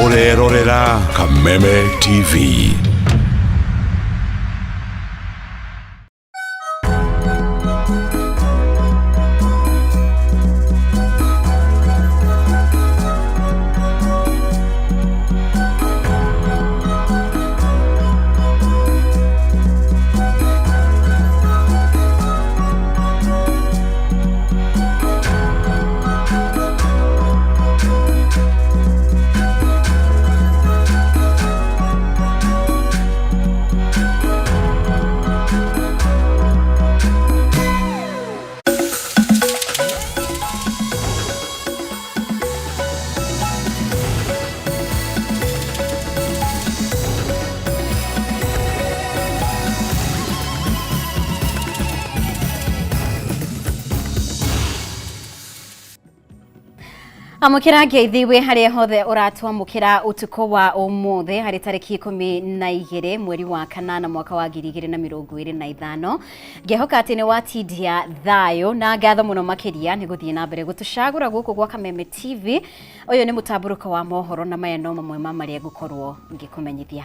Ũrerorera Kameme TV. Amũkĩra ngeithi wĩ harĩa hothe ũratwamũkĩra ũtukũ wa ũmũthĩ harĩ tarĩki 12 mweri wa kanana mwaka wa 2025. Ngehoka atĩ nĩ watindia thayũ na ngatho mũno makĩria nĩ gũthiĩ na mbere gũtũcagũra gũkũ gwa Kameme TV. Ũyũ nĩ mũtambũrũko wa mohoro na maya no mamwe ma marĩa ngũkorwo ngĩkũmenyithia.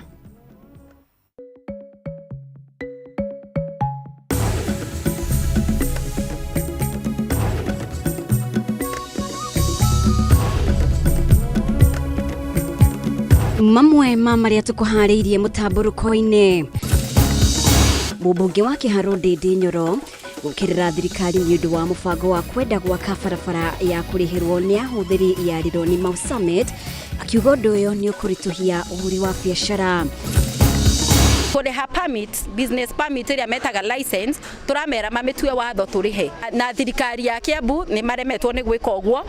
Mamwe ma marĩa tũkũharĩirie mũtambũrũko-inĩ: mũmbunge wa Kĩharũ Ndĩndĩ Nyoro gũkĩrĩra thirikari nĩ ũndũ wa mũbango wa kwenda gwaka barabara ya kũrĩhĩrwo nĩ ahũthĩri ya Rironi Mau Summit, akiuga ũndũ ũyũ nĩ ũkũritũhia ũhũri wa biacara. Kũrĩha permit, business permit ĩrĩa metaga license, tũramera mamĩtue watho tũrĩhe, na thirikari ya Kiambu nĩ maremetwo nĩ gwĩka ũguo.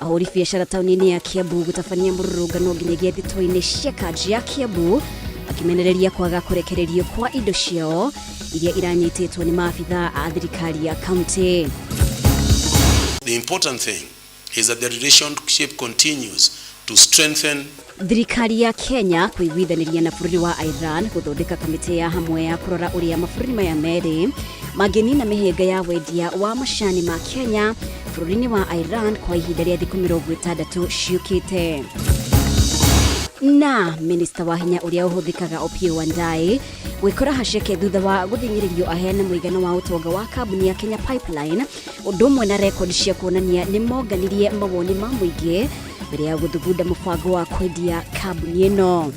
Ahũri biacara taũni-inĩ ya Kiambu gũtabania mũrũrũngano nginyagia thitoo-inĩ cia kanjũ ya Kiambu, makĩmenereria kwaga kũrekererio kwa indo ciao iria iranyitĩtwo nĩ maabitha a thirikari ya kaunti. The important thing is that the relationship continues to strengthen. Thirikari ya Kenya kũiguithanĩria na bũrũri wa Iran gũthondeka kamĩtĩ ya hamwe ya kũrora ũrĩa mabũrũri maya merĩ mangĩnina mĩhĩnga ya wendia wa macani ma Kenya bũrũri-inĩ wa Iran kwa ihinda rĩa thikũ 60 ciũkĩte. Na minista wa hinya ũrĩa ũhũthĩkaga Opiyo Wandayi gwĩkora haceke thutha wa gũthing'ĩrĩrio aheane mũigana wa ũtonga wa kambuni ya Kenya Pipeline, ũndũ ũmwe na rekondi cia kuonania nĩ monganirie mawoni ma mũingĩ mbere ya gũthugunda mũbango wa kwendia kambuni ĩno.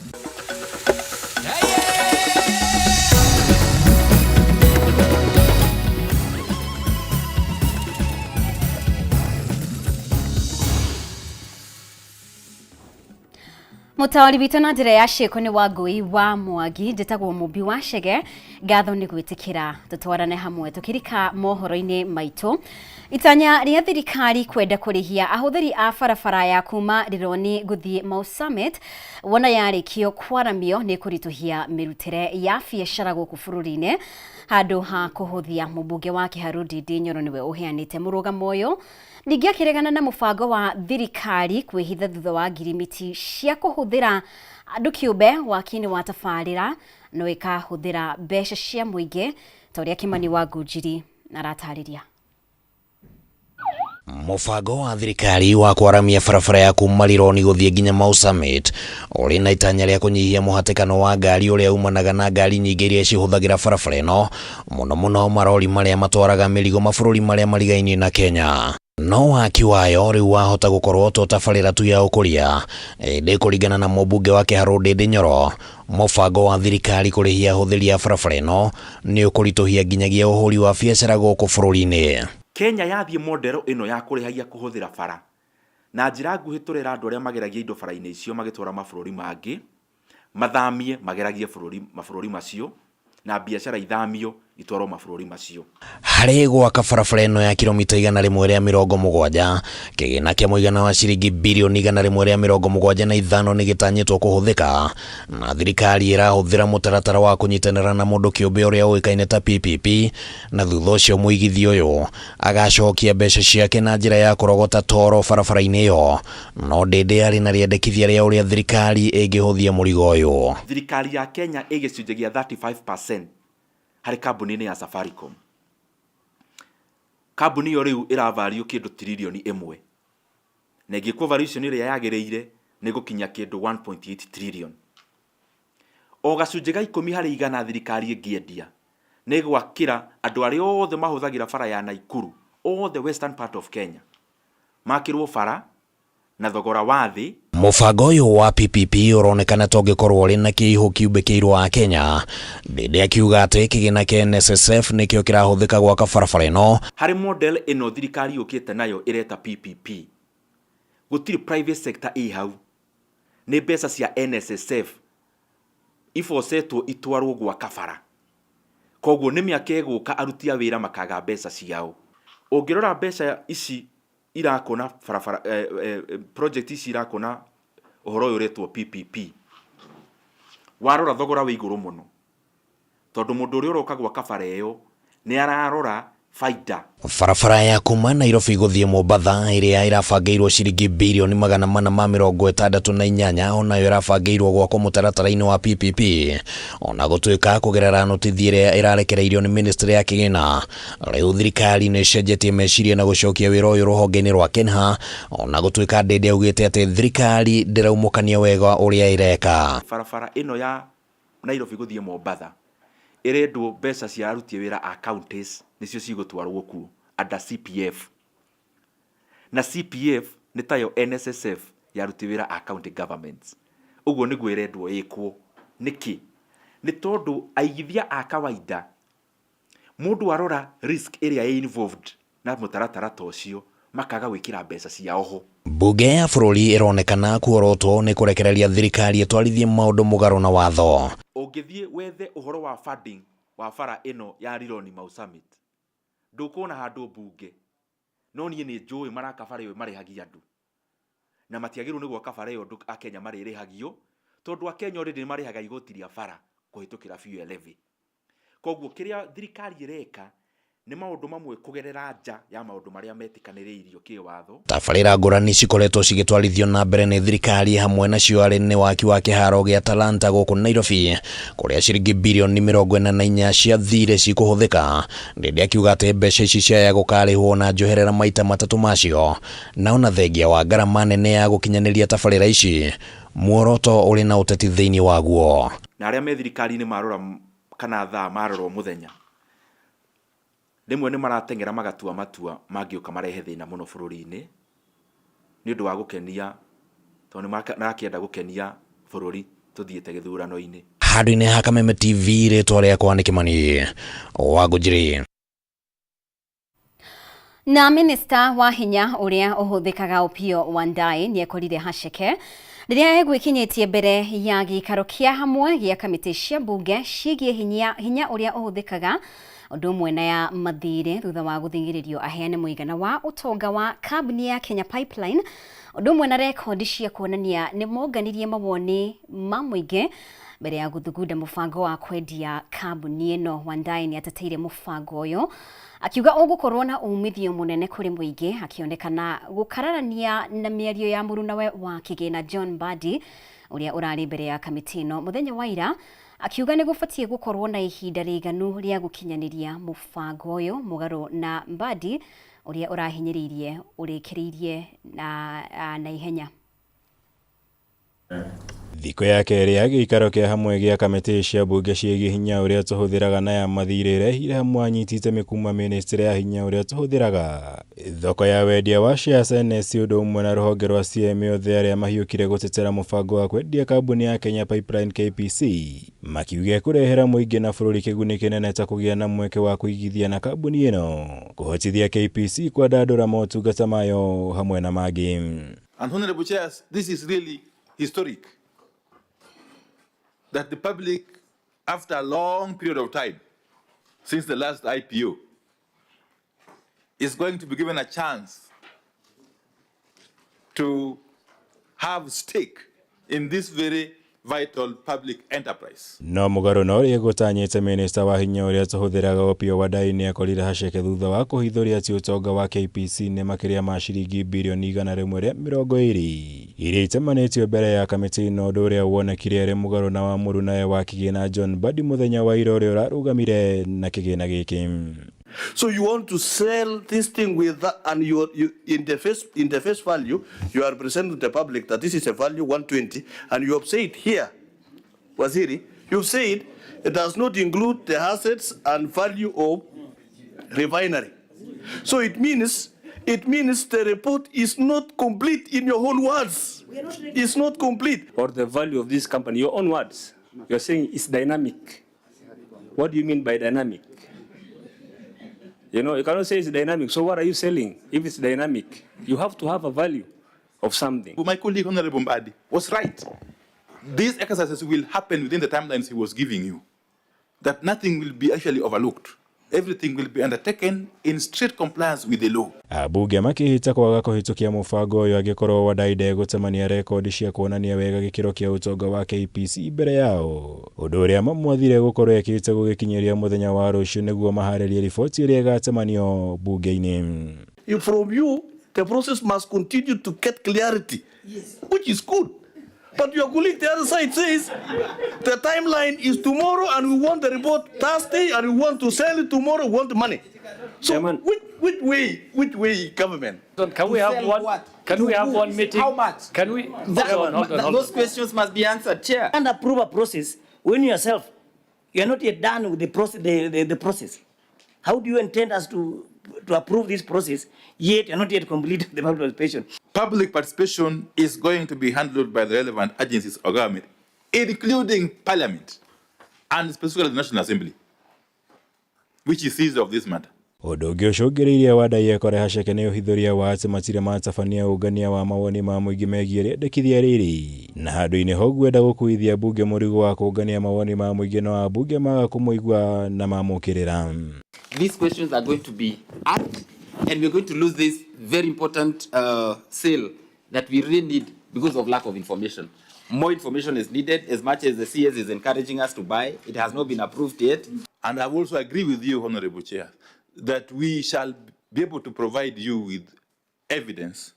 Mũtaũri witũ na njĩra ya ciĩko nĩ Wangũi wa Mwangi. Njĩtagwo Mũmbi wa Chege. Ngatho nĩ gwĩtĩkĩra tũtwarane hamwe tũkĩrika mohoro-inĩ maitũ. Itanya rĩa thirikari kwenda kũrĩhia ahũthĩri a barabara ya kuma Rironi gũthiĩ Mau Summit wona yarĩkio kwaramio nĩ kũritũhia mĩrutĩre ya biacara gũkũ bũrũri-inĩ handũ ha kũhũthia. Mũmbunge wa Kĩharũ Ndindi Nyoro nĩwe ũheanĩte mũrũgamo ũyũ, ningĩ akĩregana na mũbango wa thirikari kwĩhitha thutha wa ngirimiti cia kũhũthĩra andũ kĩũmbe waki-inĩ wa tabarĩra no ĩkahũthĩra mbeca cia mũingĩ, ta ũrĩa Kĩmani wa Ngunjiri aratarĩria. Mũbango wa thirikari wa kwaramia barabara ya kuma Rironi gũthiĩ nginya Mau Summit ũrĩ na itanya rĩa kũnyihia mũhatĩkano wa ngari ũrĩa umanaga na ngari nyingĩ iria cihũthagĩra barabara ĩno, mũno mũno marori marĩa matwaraga mĩrigo mabũrũri marĩa marigainie na Kenya. No waki wayo rĩu wahota gũkorwo to tabarĩra tu ya ũkũria, ĩndĩ kũringana na mũmbunge wa Kĩharũ Ndĩndĩ Nyoro, mũbango wa thirikari kũrĩhia ahũthĩri a barabara ĩno nĩ ũkũritũhia nginyagia ũhũri wa biacara gũkũ bũrũri-inĩ. Kenya yathiĩ model ĩno ya kũrĩhagia kũhũthĩra bara, na njĩra nguhĩ tũrera andũ arĩa mageragia indo bara-inĩ icio magĩtwara mabũrũri mangĩ, mathamie mageragie bũrũri mabũrũri macio na biacara ithamio itwarwo mabũrũri macio. Harĩ gwaka barabara ĩno ya kilomita 170, kĩgĩna kĩa mũigana wa ciringi birioni 175 nĩ gĩtanyĩtwo kũhũthĩka, na thirikari ĩrahũthĩra mũtaratara wa kũnyitanĩra na mũndũ kĩũmbe ũrĩa ũĩkaine ta PPP, na thutha ũcio mũigithia ũyũ agacokia mbeca ciake na njĩra ya kũrogota toro barabara-inĩ ĩyo. No Ndĩndĩ arĩ na rĩendekithia rĩa ũrĩa thirikari ĩngĩhũthia mũrigo ũyũ. Thirikari ya Kenya ĩ gĩcunjĩ gĩa 35% harĩ kambuni-inĩ ya Safaricom. Kambuni ĩyo rĩu ĩra value kĩndũ tiririoni ĩmwe. Na ĩngĩkwo valuation ĩrĩa yagĩrĩire nĩ gũkinya kĩndũ 1.8 trillion. O gacunjĩ ga 10 harĩ igana thirikari ĩngĩendia nĩ gwakĩra andũ arĩa othe mahũthagĩra bara ya Naikuru, all the western part of Kenya, makĩrwo bara na thogora wa thĩ. Mũbango ũyũ wa PPP ũronekana ta ũngĩkorwo ũrĩ na kĩihũ kiumbĩkĩirwo a Kenya. Ndindi akiuga atĩ kĩgĩna kĩa NSSF nĩkĩo kĩrahũthĩka gwaka barabara ĩno. Harĩ model ĩno thirikari yũkĩte nayo ĩreta PPP, gũtirĩ private sector ĩ hau, nĩ mbeca cia NSSF ibocetwo itwarwo gwaka bara. Koguo nĩ mĩaka ĩgũka aruti a wĩra makaga mbeca ciao. Ũngĩrora mbeca ici irakona barabara, project ici irakona ũhoro ũyũ ũretwo PPP, warora thogora wĩ igũrũ mũno, tondũ mũndũ ũrĩa ũroka gwaka bara ĩyo nĩ ararora faida. Barabara ya kuma Nairobi gũthiĩ Mombatha ĩrĩa ĩrabangĩirwo ciringi birioni 468 onayo ĩrabangĩirwo gwakwo mũtaratara-inĩ wa PPP, ona gũtuĩka kũgerera notithi ĩrĩa ĩrarekereirio nĩ ministry ya kĩgĩna. Rĩu thirikari nĩ ĩcenjetie meciria na gũcokia wĩra ũyũ rũhonge-inĩ rwa KENHA, ona gũtuĩka Ndindi augĩte atĩ thirikari ndĩraumũkania wega ũrĩa ĩreka. Barabara ĩno ya Nairobi gũthiĩ Mombatha ĩrendwo mbeca cia aruti wĩra a counties nĩcio cigũtwarwo kuo under CPF, na CPF nĩ tayo NSSF ya aruti wĩra a county governments. Ũguo nĩguo ĩrendwo ĩkwo. Nĩkĩ? Nĩ tondũ aigithia a kawaida, mũndũ arora risk ĩrĩa ĩ involved na mũtaratara ta ũcio, makaga gwĩkĩra mbeca ciao ho. Mbunge ya bũrũri ĩronekana kuorotwo nĩ kũrekereria thirikari ĩtwarithie maũndũ mũgarũ na watho. Ũngĩthiĩ wethe ũhoro wa funding wa bara ĩno ya Rironi Mau Summit, ndũkuona handũ mbunge, no niĩ nĩ njũĩ maraka bara ĩyo marĩhagia andũ, na matiagĩrĩirwo nĩ gwaka bara ĩyo andũ a Kenya marĩrĩhagio, tondũ a Kenya already nĩ marĩhaga igoti rĩa bara kũhĩtũkĩra fuel levy. Koguo kĩrĩa thirikari ĩreka nĩ maũndũ mamwe kũgerera nja ya maũndũ marĩa metĩkanĩrĩirio kĩwatho. Tabarĩra ngũrani cikoretwo cigĩtwarithio na mbere nĩ thirikari, hamwe nacio arĩ nĩ waki wa kĩharo gĩa Talanta gũkũ Nairobi, kũrĩa ciringi birioni 44 cia thirĩ cikũhũthĩka. Ndindi akiuga atĩ mbeca ici ciaya gũkarĩhwo na njoherera maita matatũ macio, na ona thengia wa ngarama nene ya gũkinyanĩria tabarĩra ici, muoroto ũrĩ na ũteti thĩinĩ waguo. Na arĩa me thirikari-inĩ marora kana thaa marora mũthenya, rĩmwe nĩ marateng'era magatua matua mangĩũka marehe thĩna mũno bũrũri-inĩ nĩ ũndũ wa gũkenia, tondũ nĩ marakĩenda gũkenia bũrũri tũthiĩte gĩthurano-inĩ. Handũ-inĩ ha Kameme TV, rĩtwa rĩakwa nĩ Kĩmani wa Ngũnjiri. Na minista wa hinya ũrĩa ũhũthĩkaga Opiyo Wandayi nĩekorire haceke rĩrĩa egwĩkinyĩtie mbere ya gĩikaro kĩa hamwe gĩa kamĩtĩ cia mbunge ciĩgiĩ hinya ũrĩa ũhũthĩkaga ũndũ ũmwe na ya mathirĩ, thutha wa gũthing'ĩrĩrio aheane mũigana wa ũtonga wa kambuni ya Kenya Pipeline, ũndũ ũmwe na rekondi cia kuonania nĩ monganirie mawoni ma mũingĩ mbere ya gũthugunda mũbango wa kwendia kambuni ĩno. Wandayi nĩ ateteire mũbango ũyũ akiuga ũgũkorwo na umithio mũnene kũrĩ mũingĩ, akĩonekana gũkararania na mĩario ya mũrunawe wa kĩgĩna John Mbadi ũrĩa ũrarĩ mbere ya kamĩtĩ ĩno mũthenya wa ira, akiuga nĩ gũbatiĩ gũkorwo na ihinda rĩiganu rĩa gũkinyanĩria mũbango ũyũ, mũgarũ na Mbadi ũrĩa ũrahinyĩrĩirie ũrĩkĩrĩirie na ihenya. Thikũ ya kerĩ ya gĩikaro kĩa hamwe gĩa kamĩtĩ cia mbunge ciĩgiĩ hinya ũrĩa tũhũthĩraga na ya mathirĩ ĩrehire hamwe anyiti itemi kuma ministry ya hinya ũrĩa tũhũthĩraga, thoko ya wendia wa shares NSE ũndũ ũmwe na rũhonge rwa CMA, othe arĩa mahiũkire gũtetera mũbango wa kwendia kambuni ya Kenya Pipeline KPC, makiuga kũrehera mũingĩ na bũrũri kĩguni kĩnene ta kũgĩa na mweke wa kũigithia na kambuni ĩno, kũhotithia KPC kwandandũra motungata mayo hamwe na mangĩ. And honorable chairs, this is really historic, that the public, after a long period of time, since the last IPO, is going to be given a chance to have stake in this very vital public enterprise. No mũgarũ na ũrĩa gũtanyĩte, minista wa hinya ũrĩa tũhũthĩraga Opiyo Wandayi nĩ akorire haceke thutha wa kũhithũria atĩ ũtonga wa KPC nĩ makĩria ma ciringi birioni 120 iria itemanĩtio mbere ya kamĩtĩ ĩno, ũndũ ũrĩa wonekire arĩ mũgarũ na wa mũrunawe wa kĩgĩna John Mbadi mũthenya wa ira ũrĩa ũrarũgamire na kĩgĩna gĩkĩ. So you want to sell this thing with that, and you in the face value, you are presenting to the public that this is a value 120, and you have said here, Waziri, you've said it does not include the assets and value of refinery. So it means the report is not complete in your own words. It's not complete. Or the value of this company, your own words. You're saying it's dynamic. What do you mean by dynamic? You cannot say it's dynamic. So what are you selling if it's dynamic? You have to have a value of something. My colleague, Honorable Mbadi, was right. These exercises will happen within the timelines he was giving you. That nothing will be actually overlooked. Everything will be undertaken in strict compliance with the law. Ambunge makĩhĩta kwaga kũhĩtũkia mũbango ũyũ angĩkorwo Wandayi ndegũtemania rekondi cia kuonania wega gĩkĩro kĩa ũtonga wa KPC mbere yao, ũndũ ũrĩa mamwathire gũkorwo ekĩte gũgĩkinyĩria mũthenya wa rũciũ nĩguo maharĩrie riboti ĩrĩa ĩgatemanio bunge-inĩ. If from you, the process must continue to get clarity, which is good. But your colleague the other side says the timeline is tomorrow and we want the report Thursday and we want to sell it tomorrow, we want the money. So Chairman. which way, government? Can we To have sell one? what? Can To we have who? one meeting? How much? Can we? That, Hold on, hold on, hold those on. questions must be answered, Chair. Can't approve a process when yourself you are not yet done with the process. The process. How do you intend us to approve this process yet you are not yet completed the public participation? Public participation is going to be handled by the relevant agencies of government, including Parliament and specifically the National Assembly, which is seized of this matter. Ũndũ ũngĩ ũcũngĩrĩirie Wandayi ekore haceke nĩ ũhithũria wa atĩ matirĩ matabania ũngania wa mawoni ma mũingĩ megiĩ rĩendekithia rĩrĩ, na handũ-inĩ ha ũguo enda gũkuithia mbunge mũrigo wa kũngania mawoni ma mũingĩ, no ambunge maga kũmũigua na mamũkĩrĩra. These questions are going to be asked, and we're going to lose this very important sale that we really need because of lack of information. More information is needed. As much as the CS is encouraging us to buy, it has not been approved yet. And I also agree with you, Honorable Chair, that we shall be able to provide you with evidence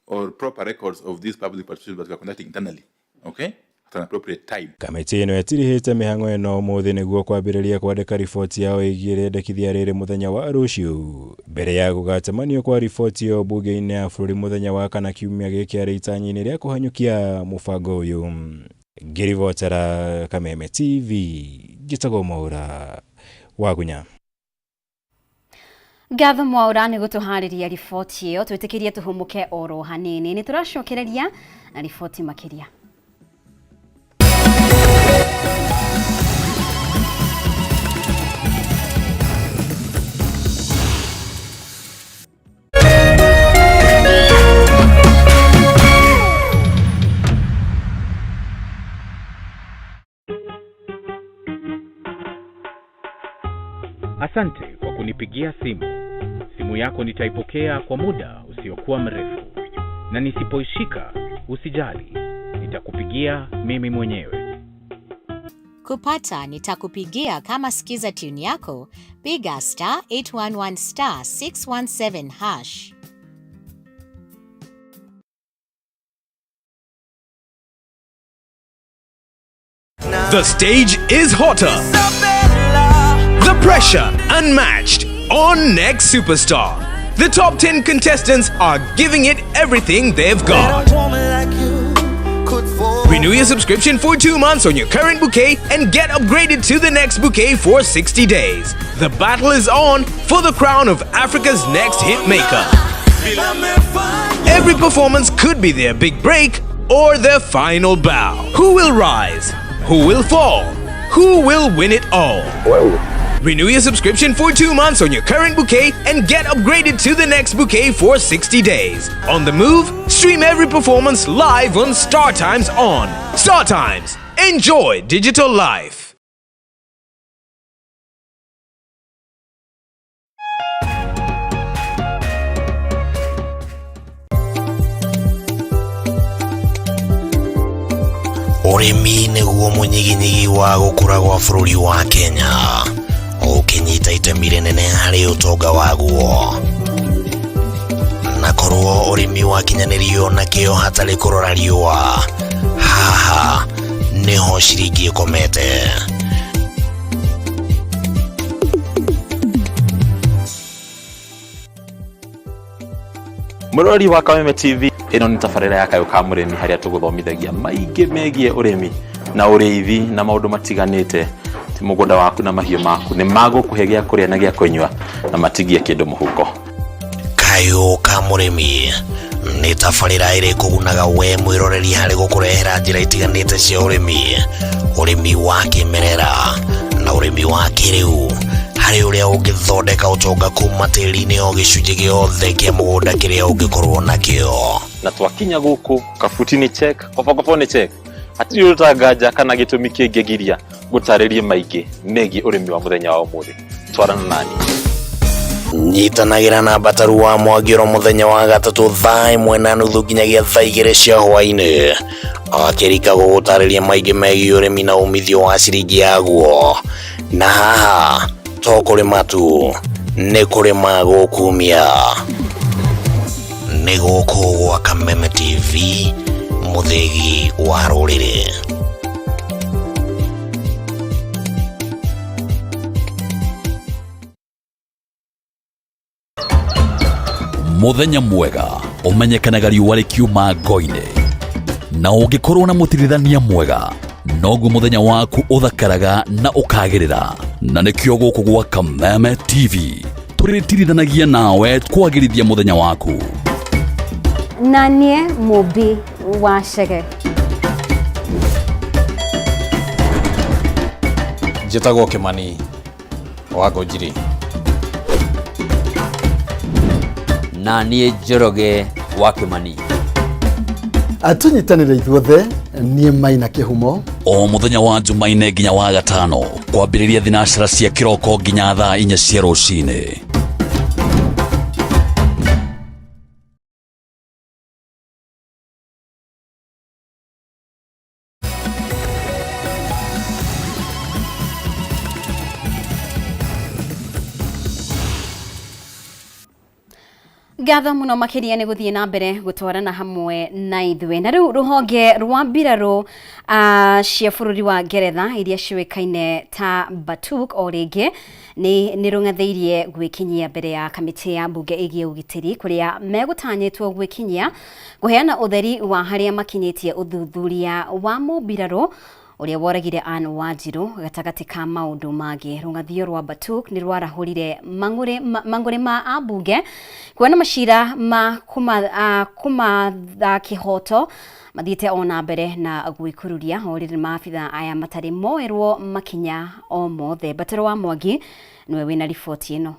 or proper records of this public participation that we are conducting internally, okay, at an appropriate time. Kamĩtĩ ĩno ĩtirihĩte mĩhang'o ĩno ũmũthĩ nĩguo kwambĩrĩria kwandĩka riboti yao ĩgiĩ rĩendekithia rĩrĩ mũthenya wa rũciũ, mbere ya gũgatemanio kwa riboti ĩyo mbunge-inĩ ya bũrũri mũthenya wa kana kiumia gĩkĩ, arĩ itanya-inĩ rĩa kũhanyũkia mũbango ũyũ. Ngĩribotera Kameme TV, njĩtagwo Mwaũra Wagunya. Ngatho Mwaura nĩ gũtũharĩria riboti ĩyo. Twĩtĩkĩrie tũhũmũke oro hanini, nĩ tũracokereria na riboti makĩria. Asante kwa kunipigia simu. Simu yako nitaipokea kwa muda usiokuwa mrefu, na nisipoishika usijali, nitakupigia mimi mwenyewe. Kupata nitakupigia kama skiza tune yako, piga *811*617#. The stage is hotter. The pressure unmatched on Next Superstar. The top 10 contestants are giving it everything they've got. Renew your subscription for 2 months on your current bouquet and get upgraded to the next bouquet for 60 days. The battle is on for the crown of Africa's next hit maker. Every performance could be their big break or their final bow. Who will rise? Who will fall? Who will win it all? Renew your subscription for 2 months on your current bouquet and get upgraded to the next bouquet for 60 days. On the move, stream every performance live on Star Times On. Star Times. Enjoy digital life. Ũrĩmi nĩguo mũnyiginyigi wa gũkũra gwa bũrũri wa Kenya, ũkĩnyita itemi rĩnene harĩ ũtonga waguo, na korwo ũrĩmi wakinyanĩrio na kĩo hatarĩ kũrora riũa, haha nĩho ciringi ĩkomete. Mwĩroreri wa Kameme TV, ĩno nĩ tabarĩra ya Kayũ ka Mũrĩmi harĩa tũgũthomithagia maingĩ megiĩ ũrĩmi na ũrĩithi na maũndũ matiganĩte. Ti mũgũnda waku na mahiũ maku nĩ magũkũhe gĩa kũrĩa na gĩa kũnyua na matigie kĩndũ mũhuko. Kayũ ka Mũrĩmi nĩ tabarĩra ĩrĩ kũgunaga we mwĩroreri harĩ gũkũrehera njĩra itiganĩte cia ũrĩmi, ũrĩmi wa kĩmerera na ũrĩmi wa kĩrĩu, harĩ ũrĩa ũngĩthondeka ũtonga kuma tĩri-inĩ o gĩcunjĩ gĩothe kĩa mũgũnda kĩrĩa ũngĩkorwo nakĩo. Na twakinya gũkũ kabuti nĩ check, kobokobo nĩ check, hatirĩ ũrũtanganja kana gĩtũmi kĩngĩgiria gũtarĩrie maingĩ megiĩ ũrĩmi wa mũthenya wa ũmũthĩ. Twarana nani. Nyitanagĩra na Mbataru wa Mwangi oro mũthenya wa gatatũ thaa 1:30 nginyagia thaa 2 cia hwaĩ-inĩ, akĩrika gũgũtarĩria maingĩ megiĩ ũrĩmi na umithio wa ciringi yaguo. Na haha to kũrĩma tu, nĩ kũrĩma gũkumia. Nĩ gũkũ gwa Kameme TV, mũthĩgi wa rũrĩrĩ. Mũthenya mwega ũmenyekanaga riũa rĩkiuma ngo-inĩ, na ũngĩkorwo na mũtirithania mwega noguo mũthenya waku ũthakaraga na ũkagĩrĩra. Na nĩkĩo gũkũ gwa Kameme TV tũrĩtirithanagia nawe kwagĩrithia mũthenya waku. Na niĩ Mũmbi wa Chege. Njĩtagwo Kĩmani wa Ngũnjiri. Na niĩ Njoroge wa Kĩmani. Tũnyitanĩre ithuothe, niĩ Maina Kĩhumo. O mũthenya wa Jumaine nginya wa gatano kwambĩrĩria thinacara cia kĩroko nginya thaa 4 cia rũcinĩ. Ngatho muno makiria nĩ gũthiĩ na mbere gũtwarana hamwe na ithuĩ. Na rĩu rũhonge rwa mbirarũ cia bũrũri wa Ngeretha iria ciũĩkaine ta Batuk o rĩngĩ nĩ rũng'athĩirie gwĩkinyia mbere ya kamĩtĩ ya mbunge ĩgiĩ ũgitĩri kũrĩa megũtanyĩtwo gwĩkinyia kũheana ũtheri wa harĩa makinyĩtie ũthuthuria wa mũmbirarũ ũrĩa woragire Anne Wanjiru gatagatĩ ka maũndũ mangĩ. Rũng'athio rwa Batuk nĩ rwarahũrire mang'ũrĩ ma ambunge kuona macira ma kũmatha kĩhoto mathiĩte ona mbere na gwĩkururia o rĩrĩ maabitha aya matarĩ moerwo makinya o mothe. Mbataro wa Mwangi nĩwe wĩna riboti ĩno.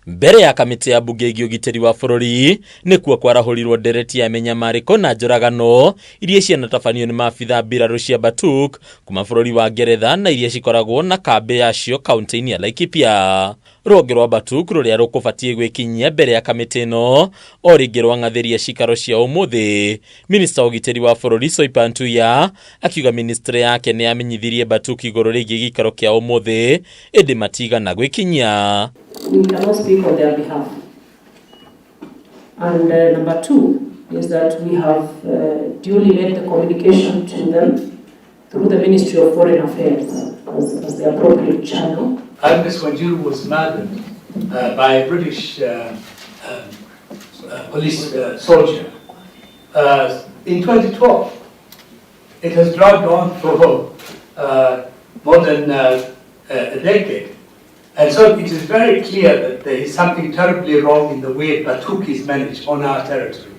Mbere ya kamĩtĩ ya mbunge ĩgiĩ ũgitĩri wa bũrũri nĩkuo kwarahũrirwo ndereti ya mĩnyamarĩko na njũragano iria cianatabanio nĩ maabitha mbirarũ cia Batuk kuma bũrũri wa Ngeretha na iria cikoragwo na kambĩ yacio kaunti-inĩ ya Laikipia. Rũhonge rwa Batuk rũrĩa rũkũbatiĩ gwĩkinyia mbere ya kamĩtĩ ĩno o rĩngĩ rwang'athĩria cikaro cia ũmũthĩ. Minista wa ũgitĩri wa bũrũri Soipan Tuya akiuga ministry yake nĩ yamenyithirie Batuk igũrũ rĩgiĩ gĩikaro kĩa ũmũthĩ ĩndĩ matigana gwĩkinyia. We cannot speak on their behalf. And number two is that we have duly made the communication to them through the Ministry of Foreign Affairs as the appropriate channel. Agnes Wanjiru was murdered by a British police soldier in 2012. It has dragged on for more than a decade. And so it is very clear that there is something terribly wrong in the way Batuk is managed on our territory.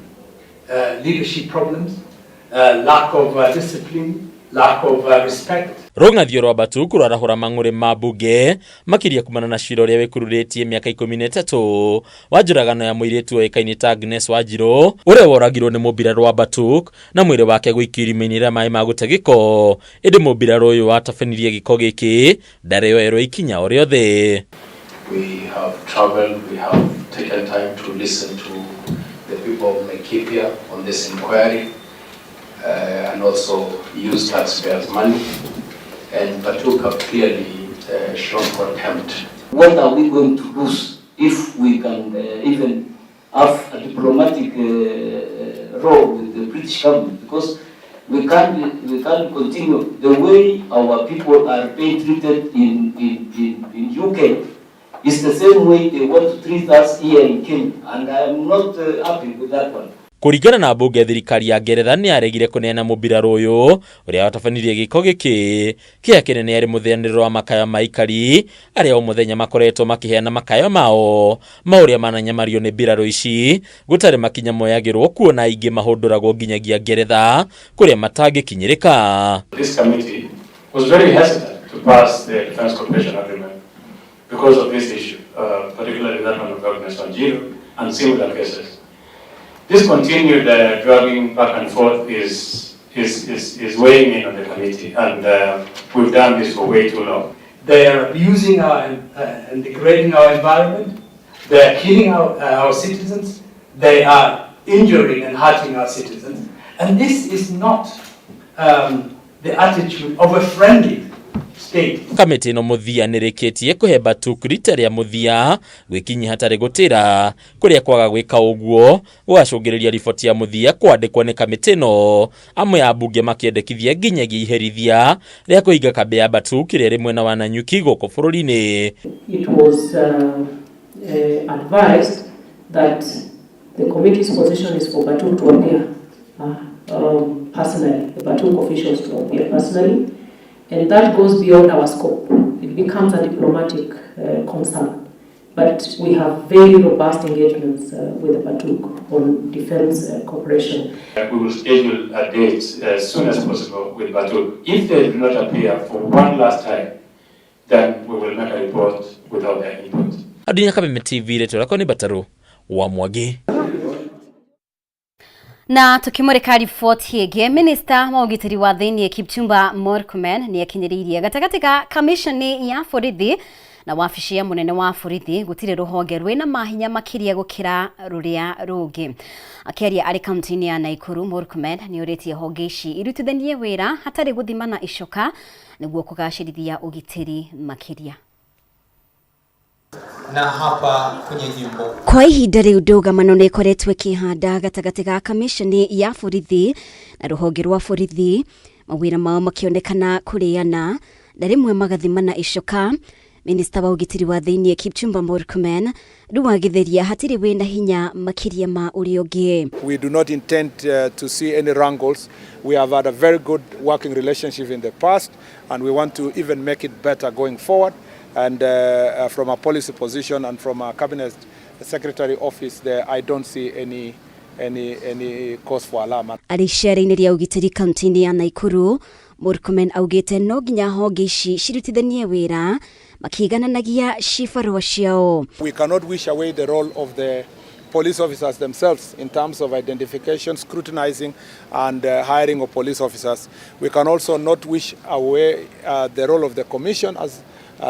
Leadership problems, lack of discipline, lack of respect. Rũng'athio rwa Batuk rwarahũra mang'ũrĩ ma mbunge makĩria kumana na cira ũrĩa wĩkururĩtie mĩaka 13 wa njũragano ya mũirĩtu ũĩkaine ta Agnes Wanjiru ũrĩa woragirwo nĩ mũmbirarũ wa Batuk na mwĩrĩ wake gũikio irima-inĩ rĩa maĩ ma gũte gĩko. Ĩndĩ mũmbirarũ ũyũ watabanirie gĩko gĩkĩ ndarĩ oerwo ikinya o rĩothe. We have traveled, we have taken time to listen to the people of Laikipia on this inquiry and also use taxpayers' money. And Batuk have clearly shown contempt. What are we going to lose if we can even have a diplomatic role with the British government? Because we can't continue the way our people are being treated in UK. It's the same way they want to treat us here in Kenya, and I am not happy with that one. Kũringana na mbunge, thirikari ya Ngeretha nĩ yaregire kũneana mũmbirarũ ũyũ ũrĩa watabanirie gĩko gĩkĩ kĩrĩa kĩnene arĩ mũtheanĩrĩro wa makaya ma aikari arĩa o mũthenya makoretwo makĩheana makayo mao ma ũrĩa mananyamario nĩ mbirarũ ici gũtarĩ makinya moyagĩrwo kuona aingĩ mahũndũragwo nginyagia Ngeretha kũrĩa matangĩkinyĩrĩka. This committee was very hesitant to pass the Defense Cooperation Agreement because of this issue, particularly that one of Agnes Wanjiru and similar cases. This continued dragging back and forth is weighing in on the committee, and we've done this for way too long. They are abusing and degrading our environment. They are killing our citizens. They are injuring and hurting our citizens. And this is not the attitude of a friendly state. Kamĩtĩ ĩno mũthia nĩrĩkĩtie kũhe Batuk rita rĩa mũthia gwĩkinyia hatarĩ gũtĩra kũrĩa kwaga gwĩka ũguo gũgacũngĩrĩria riboti ya mũthia kwandĩkwo nĩ kamĩtĩ ĩno, amwe a mbunge makĩendekithia nginyagia iherithia rĩa kũhinga kambĩ ya Batuk ĩrĩa ĩrĩ mwena wa Nanyuki gũkũ bũrũri-inĩ. It was advised that the committee's position is for Batuk to appear personally, the Batuk officials to appear personally, and that goes beyond our scope. It becomes a diplomatic concern. But we have very robust engagements with the Batuk on defense cooperation. We will schedule a date as soon as possible with Batuk. If they do not appear for one last time, then we will make a report without their input. Adunya Kameme TV, rĩtwa rĩakwa nĩ Batarũ wa Mwangi. Na tukimurika riboti ĩngĩ, minista wa ũgitĩri wa thĩinĩ Kipchumba Murkomen nĩ akinyĩrĩirie gatagatĩ ga kamishoni ya borithi na wabici ya mũnene wa borithi gũtirĩ rũhonge rwĩna mahinya makĩria gũkĩra rũrĩa rũngĩ. Akĩaria arĩ kaunti-inĩ ya Nakuru, Murkomen nĩ ũrĩtie honge ici irutithanie wĩra hatarĩ gũthimana icoka nĩguo kũgacĩrithia ũgitĩri makĩria. Na hapa kwenye jimbo Kwa ihinda rĩu ndũgamano nĩ ĩkoretwo ĩkĩhanda gatagatĩ ga kamishoni ya borithi na rũhonge rwa borithi, mawĩra mao makĩonekana kũrĩana na rĩmwe magathimana icoka. Minista wa ũgitĩri wa thĩinĩ Kipchumba Murkomen rĩu agĩtheria hatirĩ wĩna hinya makĩria ma ũrĩa ũngĩ. We do not intend to see any wrangles. We have had a very good working relationship in the past, and we want to even make it better going forward. And from a policy position and from a cabinet secretary office there, I don't see any cause for alarm. Arĩ icera-inĩ rĩa ũgitĩri kaunti-inĩ ya Nakuru, Murkomen augĩte no nginya honge ici cirutithanie wĩra makĩigananagia cibarũa ciao. We cannot wish away the role of the police officers themselves in terms of identification, scrutinizing, and hiring of police officers. We can also not wish away the role of the commission as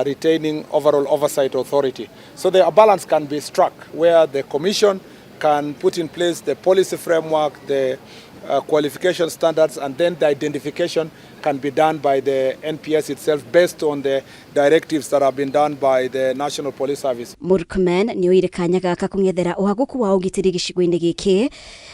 retaining overall oversight authority. So the balance can be struck where the commission can put in place the policy framework, the qualification standards, and then the identification can be done by the NPS itself based on the directives that have been done by the National Police Service. Murkomen nĩ oire kanya gaka kũng'ethera ũhagũku wa ũgitĩri gĩcigo-inĩ gĩkĩ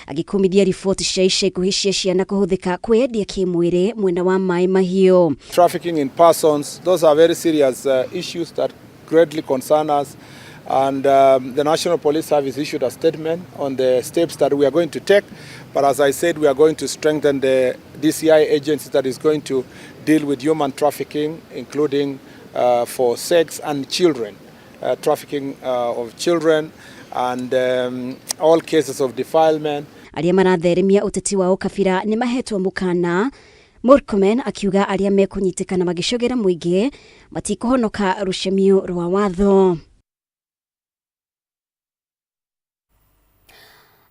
agĩkumithia riboti cia ica ikuhĩ cia ciana kũhũthĩka kwĩyendia kĩmwĩrĩ mwena wa Maĩ Mahiũ. Trafficking in persons, those are very serious issues that greatly concern us. And the National Police Service issued a statement on the steps that we are going to take. But as I said, we are going to strengthen the DCI agency that is going to deal with human trafficking, including for sex and children, trafficking of children, and all cases of defilement. Arĩa maratheremia ũteti wa ũkabira nĩ mahetwo mũkana, Murkomen akiuga arĩa mekũnyitĩkana magĩcogera mũingĩ matikũhonoka rũcemio rwa watho.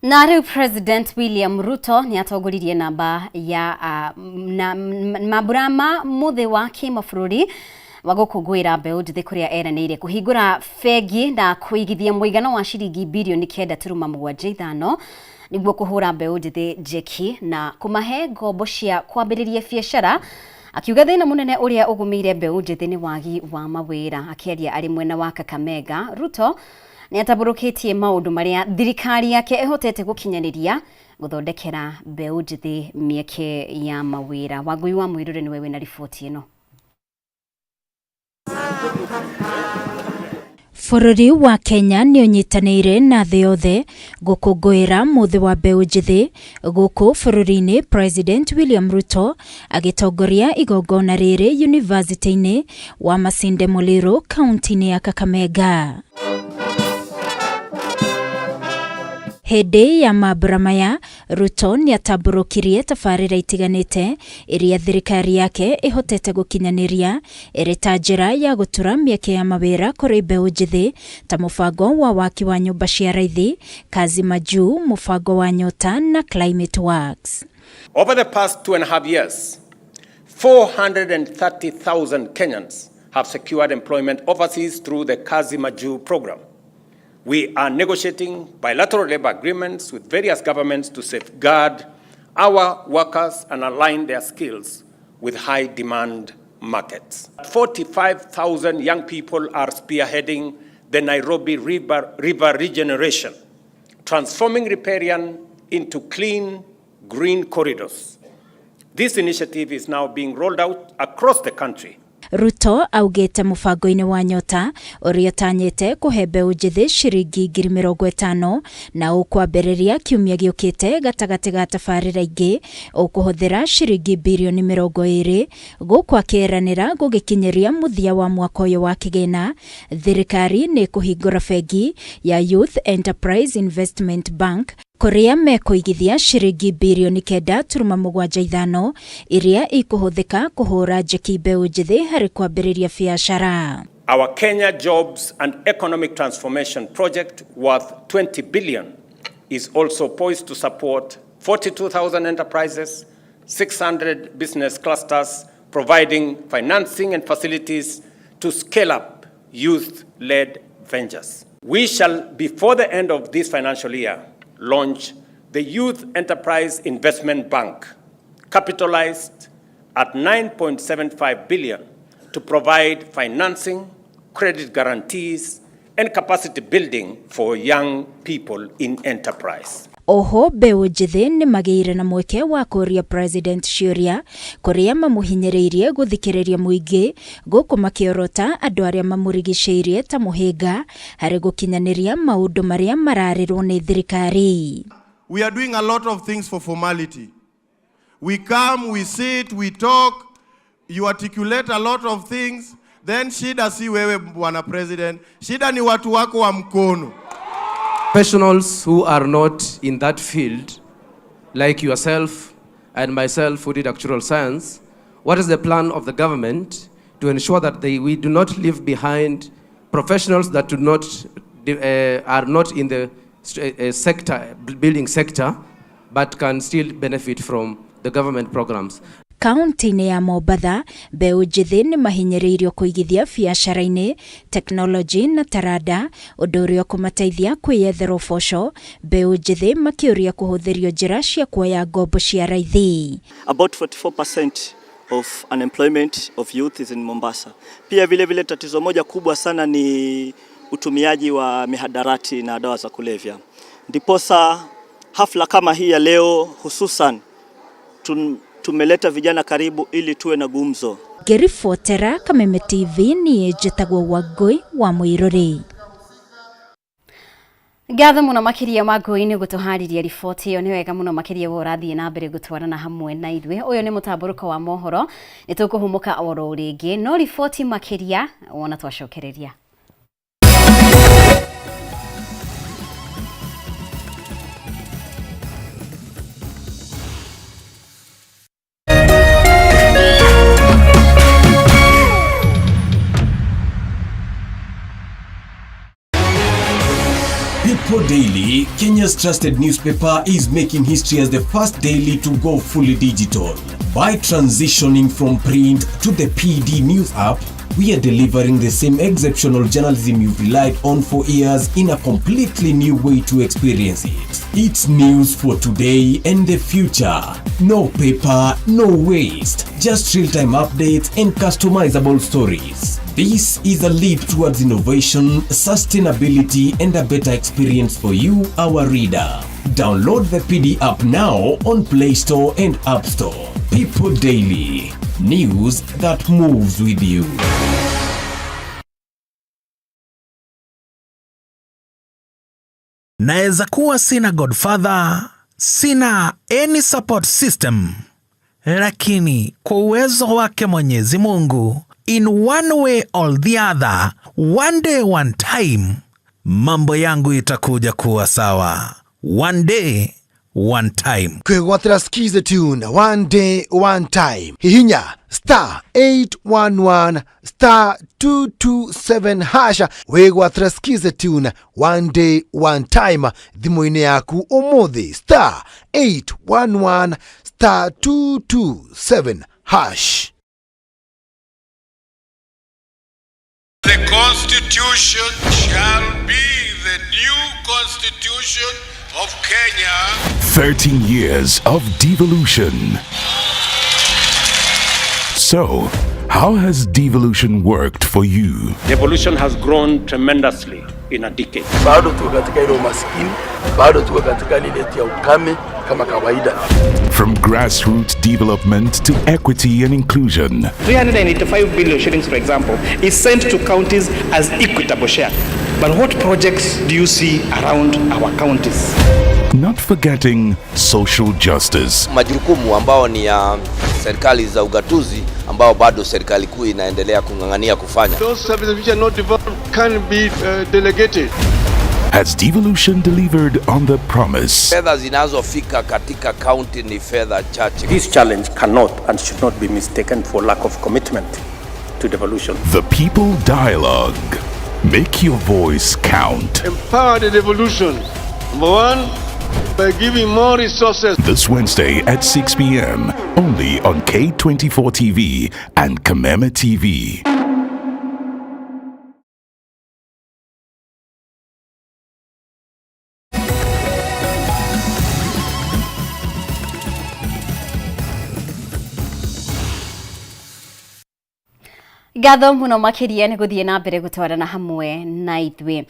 Na rĩu President William Ruto nĩ atongoririe namba ya na mambura ma mũthĩ wa kĩmabũrũri wa gũkũngũĩra mbeũ njĩthĩ kũrĩa eranĩire kũhingũra bengi na kũigithia mũigana wa ciringi birioni 9.75 nĩguo kũhũra mbeũ njĩthĩ njeki na kũmahe ngombo cia kwambĩrĩria biacara, akiuga thĩna mũnene ũrĩa ũgũmĩire mbeũ njĩthĩ nĩ wagi wa mawĩra. Akĩaria arĩ mwena wa Kakamega, Ruto nĩ atambũrũkĩtie maũndũ marĩa thirikari yake ĩhotete gũkinyanĩria gũthondekera mbeũ njĩthĩ mĩeke ya mawĩra. Wangui wa Mwĩrure nĩwe wĩna riboti ĩno. Bũrũri wa Kenya nĩ ũnyitanĩire na thĩ yothe gũkũngũĩra mũthĩ wa mbeũ njĩthĩ gũkũ bũrũri-inĩ. President William Ruto agĩtongoria igongona rĩrĩ yunivasĩtĩ-inĩ wa Masinde Muliro kaunti-inĩ ya Kakamega. Hĩndĩ ya mambura maya, Ruto nĩatambũrũkirie tabarĩra itiganĩte iria thirikari yake ĩhotete gũkinyanĩria ĩrĩ ta njĩra ya gũtura mĩeke ya mawĩra kũrĩ mbeũ njĩthĩ ta mũbango wa waki wa nyũmba cia raithi, Kazi Majuu, mũbango wa Nyota na Climate Works. Over the past 2.5 years, 430,000 Kenyans have secured employment overseas through the Kazi Majuu program. We are negotiating bilateral labor agreements with various governments to safeguard our workers and align their skills with high demand markets. 45,000 young people are spearheading the Nairobi River regeneration, transforming riparian into clean, green corridors. This initiative is now being rolled out across the country. Ruto augĩte mũbango-inĩ wa Nyota ũrĩa ũtanyĩte kũhe mbeũ njĩthĩ ciringi 50,000 na ũkwambĩrĩria kiumia gĩũkĩte gatagatĩ ga tabarĩra ingĩ ũkũhũthĩra ciringi birioni 20 gũkũ akĩĩranĩra gũgĩkinyĩria mũthia wa mwaka ũyũ wa kĩgĩna thirikari nĩ kũhingũra bengi ya Youth Enterprise Investment Bank kũrĩa mekũigithia ciringi birioni 9.75 iria ikũhũthĩka kũhũra njeki mbeũ njĩthĩ harĩ kwambĩrĩria biacara. Our Kenya Jobs and Economic Transformation Project worth 20 billion is also poised to support 42,000 enterprises, 600 business clusters, providing financing and facilities to scale up youth-led ventures. We shall, before the end of this financial year, launch the Youth Enterprise Investment Bank, capitalized at 9.75 billion to provide financing, credit guarantees, and capacity building for young people in enterprise. Oho mbeũ njĩthĩ nĩ magĩire na mweke wa kũũria President ciũria kũrĩa mamũhinyĩrĩirie gũthikĩrĩria mũingĩ gũkũ makĩorota andũ arĩa mamũrigicĩirie ta mũhĩnga harĩ gũkinyanĩria maũndũ marĩa mararĩrwo nĩ thirikari. We are doing a lot of things for formality. We come, we sit, we talk, you articulate a lot of things, then shida si wewe bwana President, shida ni watu wako wa mkono. Professionals who are not in that field, like yourself and myself who did actuarial science, what is the plan of the government to ensure that we do not leave behind professionals that do not, are not in the sector, building sector, but can still benefit from the government programs? Kaunti-inĩ ya Mombatha, mbeũ njĩthĩ nĩ mahinyĩrĩirio kũigithia biacara-inĩ, tekinoronjĩ na taranda, ũndũ ũrĩa ũkũmateithia kwĩyethera ũboco, mbeũ njĩthĩ makĩũria kũhũthĩrio njĩra cia kuoya ngombo cia raithi. About 44% of unemployment of youth is in Mombasa. Pia vile vile tatizo moja kubwa sana ni utumiaji wa mihadarati na dawa za kulevya. Ndiposa hafla kama hii ya leo hususan tumeleta vijana karibu ili tuwe na gumzo. Ngĩribotera Kameme TV niĩ njĩtagwo Wangũi wa Mũirũrĩ. Ngatho mũno makĩria Wangũi nĩ gũtũharĩria riboti ĩyo. Nĩ wega mũno makĩria we ũrathiĩ na mbere gũtwarana hamwe na ithuĩ. Ũyũ nĩ mũtambũrũko wa mohoro, nĩ tũkũhũmũka oro rĩngĩ no riboti makĩria wona twacokereria. People Daily, Kenya's trusted newspaper, is making history as the first daily to go fully digital. By transitioning from print to the PD News app, we are delivering the same exceptional journalism you've relied on for years in a completely new way to experience it. It's news for today and the future. No paper, no waste. Just real-time updates and customizable stories. This is a leap towards innovation, sustainability, and a better experience for you, our reader. Download the PD app now on Play Store and App Store. People Daily. News that moves with you. Naweza kuwa sina godfather, sina any support system, lakini kwa uwezo wake Mwenyezi Mungu, in one way or the other, one day one time, mambo yangu itakuja kuwa sawa. One day one time. Kwĩgwatĩra Skiza tune one day one time. Hihinya star 811 star 227 hasha wĩgwatĩra Skiza tune one day one time thimũ-inĩ yaku ũmũthĩ, star 811 star 227 hash. The Constitution shall be the new Constitution of Kenya. 13 years of devolution. So, how has devolution worked for you? Devolution has grown tremendously in a decade. Bado tuko katika ile umaskini, bado tuko katika ile ya ukame kama kawaida. From grassroots development to equity and inclusion. 385 billion shillings, for example, is sent to counties as equitable share. But what projects do you see around our counties? Not forgetting social justice. Majukumu ambao ni ya serikali za ugatuzi ambao bado serikali kuu inaendelea kung'ang'ania kufanya. Those services which are not developed can be delegated. Has devolution delivered on the promise? Fedha zinazofika katika kaunti ni fedha chache. This challenge cannot and should not be mistaken for lack of commitment to devolution. The People Dialogue. Make your voice count. Empower the devolution. Number one, by giving more resources. This Wednesday at 6 p.m. only on K24 TV and Kameme TV. Ngatho muno makiria nĩ gũthiĩ na mbere gũtwarana hamwe na ithuĩ.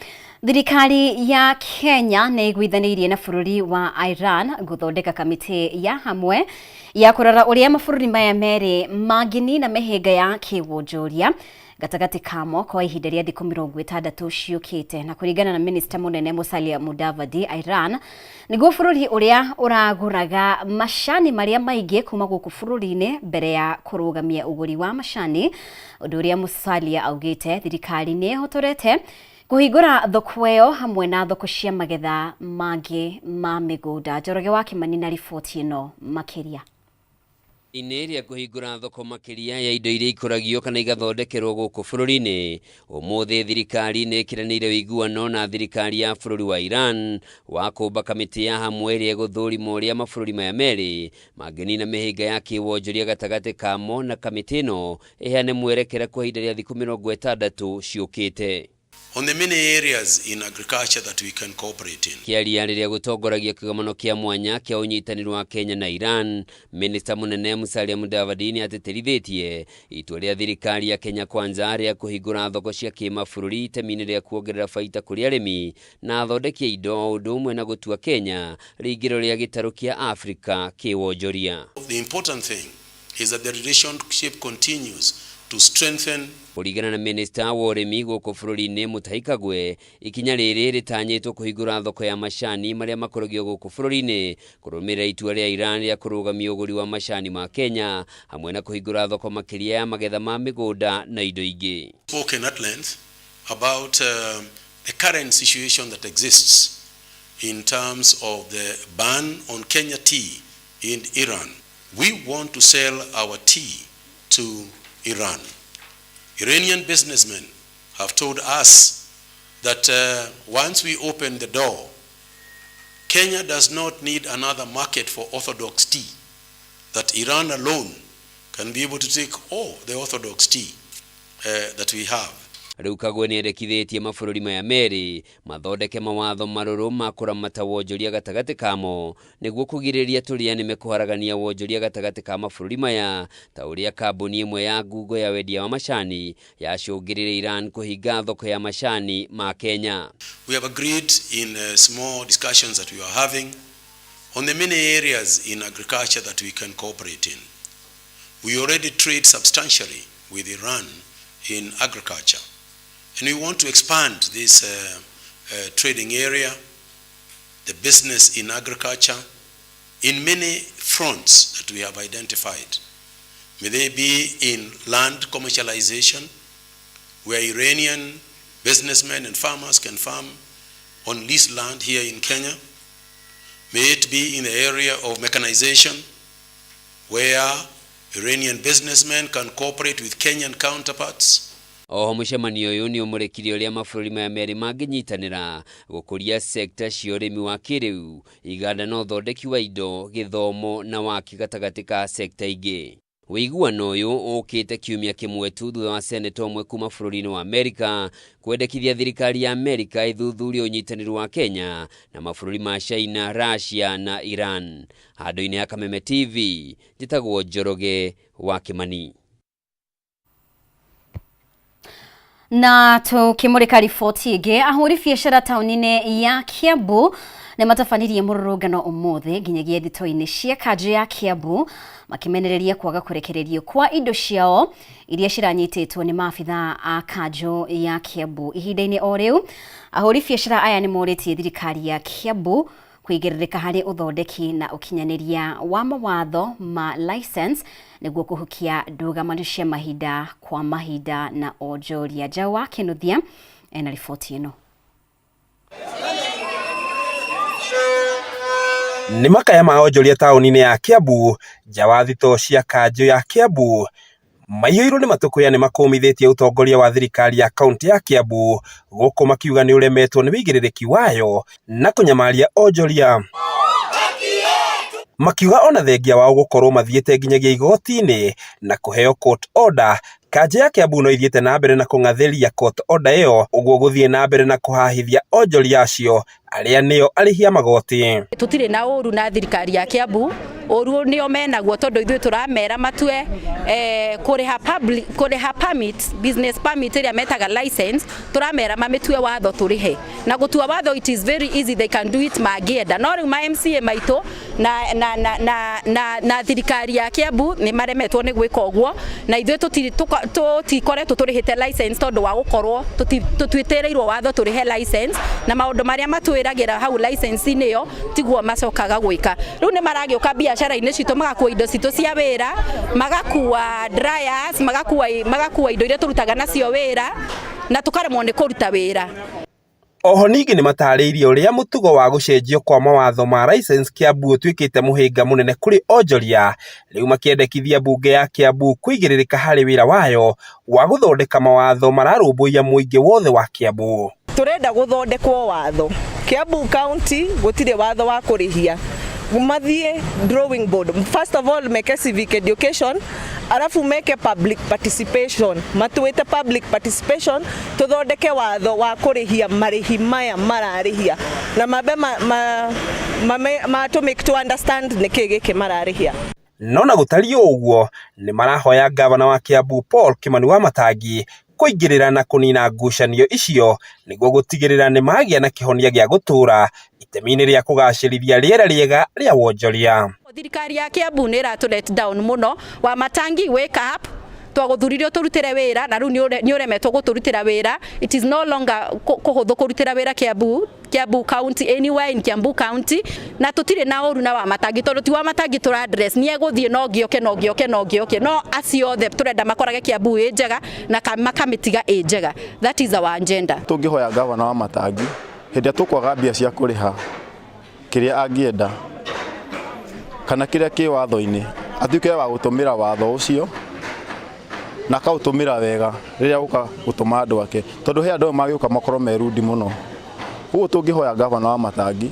Thirikari ya Kenya nĩ ĩiguithanĩirie na bũrũri wa Iran gũthondeka kamĩtĩ ya hamwe ya kũrora ũrĩa mabũrũri maya merĩ mangĩnina mĩhĩnga ya kĩwonjoria gatagatĩ kamo kwa ihinda rĩa thikũ 60 ciũkĩte. Na kũringana na minista mũnene Musalia Mudavadi, Iran nĩguo bũrũri ũrĩa ũragũraga macani marĩa maingĩ kuma gũkũ bũrũri-inĩ mbere ya kũrũgamia ũgũri wa macani, ũndũ ũrĩa Musalia augĩte thirikari nĩ ĩhotorete kũhingũra thoko ĩyo hamwe na thoko cia magetha mangĩ ma mĩgũnda. Njoroge wa Kĩmani na riboti ĩno makĩria. Inĩ rĩa kũhingũra thoko makĩria ya indo iria ikũragio kana igathondekerwo gũkũ bũrũri-inĩ, ũmũthĩ thirikari nĩ ĩkĩranĩire ũiguano na thirikari ya bũrũri wa Iran wa kũmba kamĩtĩ ya hamwe ĩrĩa ĩgũthũrima ũrĩa mabũrũri maya merĩ mangĩnina mĩhĩnga ya kĩwonjoria gatagatĩ kamo, na kamĩtĩ ĩno ĩheane mwerekera kwa ihinda rĩa thikũ 60 ciũkĩte. On the many areas in agriculture that we can cooperate in. Kĩaria rĩrĩa gũtongoragia kĩgomano kĩa mwanya kĩa ũnyitanĩri wa Kenya na Iran, Minista mũnene Musalia Mudavadi nĩ atĩtĩrithĩtie itua rĩa thirikari ya Kenya Kwanza rĩa kũhingũra thoko cia kĩmabũrũri itemi-inĩ rĩa kuongerera baita kũrĩ arĩmi na athondeki a indo, o ũndũ ũmwe na gũtua Kenya rĩingĩro rĩa gĩtarũ kĩa Afrika kĩwonjoria. The important thing is that the relationship continues to strengthen. Kũringana na minista wa ũrĩmi gũkũ bũrũri-inĩ Mutahi Kagwe, ikinya rĩrĩ rĩtanyĩtwo kũhingũra thoko ya macani marĩa makũragio gũkũ bũrũri-inĩ, kũrũmĩrĩra itua rĩa Iran rĩa kũrũgamia ũgũri wa macani ma Kenya, hamwe na kũhingũra thoko makĩria ya magetha ma mĩgũnda na indo ingĩ. Spoken at length about the current situation that exists in terms of the ban on Kenya tea in Iran. We want to sell our tea to Iran. Iranian businessmen have told us that once we open the door, Kenya does not need another market for orthodox tea, that Iran alone can be able to take all the orthodox tea that we have. Rĩu Kagwe nĩendekithĩtie mabũrũri maya merĩ mathondeke mawatho marũrũ ma kũramata wonjoria gatagatĩ kamo nĩguo kũgirĩrĩria tũrĩa nĩme kũharagania wonjoria gatagatĩ ka mabũrũri maya, ta ũrĩa kambuni ĩmwe ya ngungo ya wendia wa macani yacũngĩrĩire Iran kũhinga thoko ya macani ma Kenya. We have agreed in small discussions that we are having on the many areas in agriculture that we can cooperate in. We already trade substantially with Iran in agriculture, and we want to expand this trading area the business in agriculture, in many fronts that we have identified. May they be in land commercialization, where Iranian businessmen and farmers can farm on leased land here in Kenya. May it be in the area of mechanization, where Iranian businessmen can cooperate with Kenyan counterparts. Oho mũcemanio ũyũ nĩ ũmũrĩkire ũrĩa mabũrũri maya merĩ mangĩnyitanĩra gũkũria sekta cia ũrĩmi wa kĩrĩu, iganda na ũthondeki wa indo, gĩthomo na waki gatagatĩ ka sekta ingĩ. Ũiguano ũyũ ũkĩte kiumia kĩmwe tu thutha wa seneta ũmwe kuma bũrũri-inĩ wa Amerika kwendekithia thirikari ya Amerika ĩthuthurie ũnyitanĩri wa Kenya na mabũrũri ma China, Russia na Iran. Handũ-inĩ ha Kameme TV, njĩtagwo Njoroge wa Kĩmani. Na tukimurika riboti ĩngĩ, ahũri biacara taũni-inĩ ya Kiambu nĩ matabanirie mũrũrũngano ũmũthĩ nginyagia thito-inĩ cia kanjũ ya Kiambu makĩmenereria kwaga kũrekererio kwa indo ciao iria ciranyitĩtwo nĩ maabitha a kanjũ ya Kiambu. Ihinda-inĩ o rĩu, ahũri biacara aya nĩ morĩtie thirikari ya Kiambu kũigĩrĩrĩka harĩ ũthondeki na ũkinyanĩria wa mawatho ma license nĩguo kũhukia ndũgamano cia mahinda kwa mahinda na onjoria. Njaũ wa Kĩnuthia ena riboti ĩno. Nĩ makaya ma onjoria taũni-inĩ ya Kiambu, nja wa thitoo cia kanjũ ya Kiambu maiyũirwo nĩ matũkũya nĩ makũmithĩtie ũtongoria wa thirikari ya kaunti ya Kiambu gũkũ makiuga nĩ ũremetwo nĩ wĩigĩrĩrĩki wayo na kũnyamaria onjoria. Makiuga ona thengia wao gũkorwo mathiĩte nginyagia igoti-inĩ na kũheo court order, kanjũ ya Kiambu no ithiĩte na mbere na kũng'athĩria court order ĩyo ũguo gũthiĩ na mbere na kũhahithia onjoria acio arĩa nĩo arĩhi a magoti. Tũtirĩ na ũru na thirikari ya Kiambu, ũru nĩo menaguo tondũ ithuĩ tũramera matue kũrĩha public, kũrĩha permit, business permit ĩrĩa metaga license, tũramera mamĩtue watho tũrĩhe. Na gũtua watho it is very easy, they can do it mangĩenda. No rĩu ma MCA maitũ na thirikari ya Kiambu nĩ maremetwo nĩ gwĩka ũguo, na ithuĩ tũtikoretwo tũrĩhĩte license tondũ wa gũkorwo tũtuĩtĩrĩirwo watho tũrĩhe license, na maũndũ marĩa matwĩragĩra hau license-inĩ ĩyo tiguo macokaga gwĩka. Rĩu nĩ maragĩũka biacara-inĩ citũ magakua indo citũ cia wĩra, magakua dryers, magakua indo iria tũrutaga nacio wĩra, na tũkaremwo nĩ kũruta wĩra. Oho ningĩ nĩ matarĩirie ũrĩa mũtugo wa gũcenjio kwa mawatho ma license Kiambu ũtuĩkĩte mũhĩnga mũnene kũrĩ onjoria, rĩu makĩendekithia mbunge ya Kiambu kũigĩrĩrĩka harĩ wĩra wayo wa gũthondeka mawatho mararũmbũiya mũingĩ wothe wa Kiambu. Tũrenda gũthondekwo watho. Kiambu County gũtirĩ watho wa kũrĩhia. Mathiĩ drawing board. First of all meke civic education, arafu meke public participation. Matuĩte public participation tũthondeke watho wa kũrĩhia marĩhi maya mararĩhia. Na mambe ma to make to understand nĩkĩ gĩkĩ mararĩhia. No na gũtariĩ ũguo nĩ marahoya ngavana wa Kiambu Paul Kimani wa Matangi kũingĩrĩra na kũnina ngucanio icio nĩguo gũtigĩrĩra nĩ magĩa na kĩhonia gĩa gũtũũra itemi-inĩ rĩa kũgacĩrithia rĩera rĩega rĩa wonjoria. Thirikari ya Kiambu nĩ ĩratũ let down mũno. Wa Matangi, wake up, twagũthuririo tũrutĩre wĩra na rĩu nĩ ũremetwo gũtũrutĩra wĩra. It is no longer kũhũthũ kũrutĩra wĩra Kiambu County, anywhere in Kiambu County, na tũtirĩ na ũru na wa Matangi tondũ ti wa Matangi tũra address, nĩ egũthiĩ no ngĩoke no ngĩoke no ngĩoke, no acio othe tũrenda makorage Kiambu ĩ njega na makamĩtiga ĩ njega. That is our agenda. Tũngĩhoya gavana wa Matangi hĩndĩ ĩrĩa tũkwaga mbia cia kũrĩha kĩrĩa angĩenda kana kĩrĩa kĩ watho-inĩ, atuĩke wa gũtũmĩra watho ũcio na akaũtũmĩra wega rĩrĩa gũka gũtũma andũ ake, tondũ he andũ amwe magĩũka makorwo me rundi mũno. Ũguo tũngĩhoya gavana wa Matangi